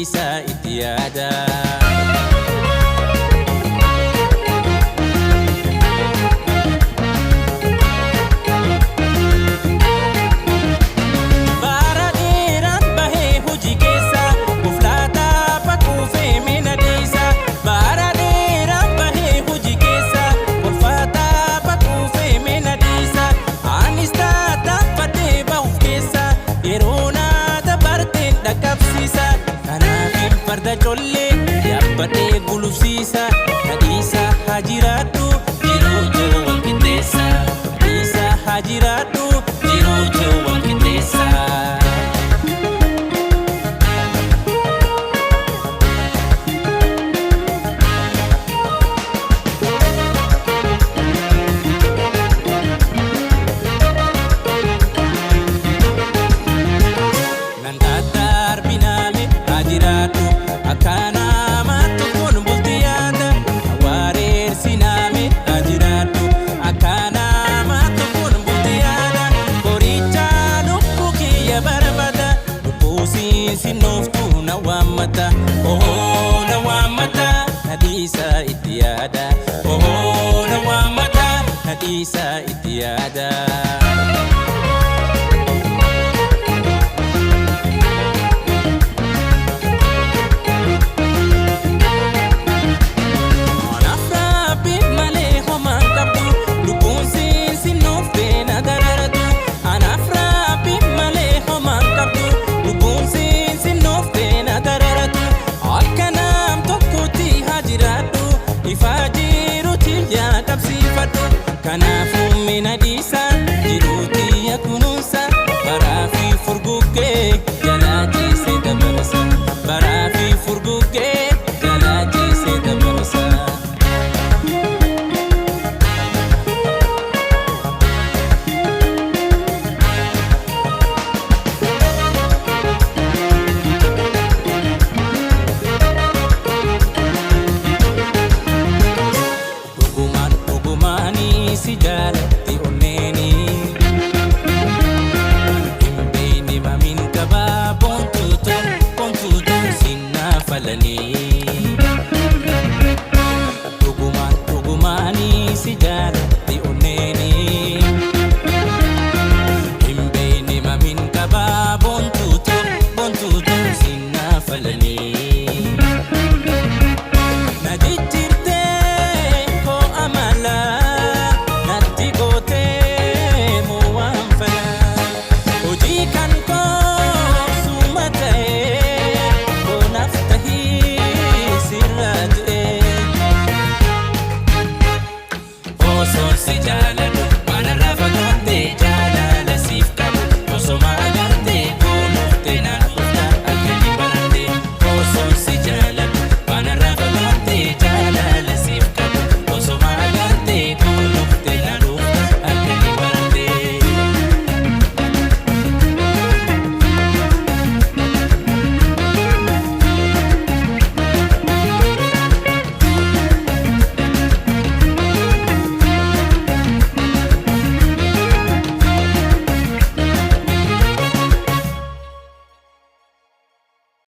Nadhiisaa itti yaada. Bara dheeraan bahee hojii keessa Uflaataa faquufee mina dhiisa. Bara dheeraan bahee hojii keessa Ulfaataa faquufee mina dhiisa. Anis taataffadhee bahuuf keessa yeroo naa dabarteen dhaqqabsiisa. Kanaafin farda collee yaabbadhee gulufsiisa. Nadhiisa haa jiraadhu jiruu jiru wal qixxeessa. Nadhiisa haa jiraadhu jiruu jiru wal qixxeessa. Nan daddarbinaame haa jiraadhu akka nama tokkoon bulti yaada. Awaareersinaame haa jiraadhu akka nama tokkoon bulti yaada. Qoricha lubbuu kiyya barbaada lubbuu siinsinnooftuu na waammata. Ohoo na waammata nadhiisa itti yaada. Ohoo na waammata nadhiisa itti yaada. Anaaf rabbi malee homaan qabdu lubbuun siinsinnoofte na dararatu. Anaaf rabbi malee homaan qabdu lubbuun siinsinnoofte na dararatu. Akka nam tokkotti haa jiraadhu ifaa jiruuti yaa qabsiifadhu. Kanaafuu mina dhiisa jiruuti yaa kunuunsa baraa fi furguggee jalaa ciisee dabarsa. Baraa fi furguggee jalaa ciisee dabarsa. Dhugumaan dhugumaanii si jaalatti onneeni. Hin beekne maamiin qabaa boontuutu boontuutu sinnaa falanii.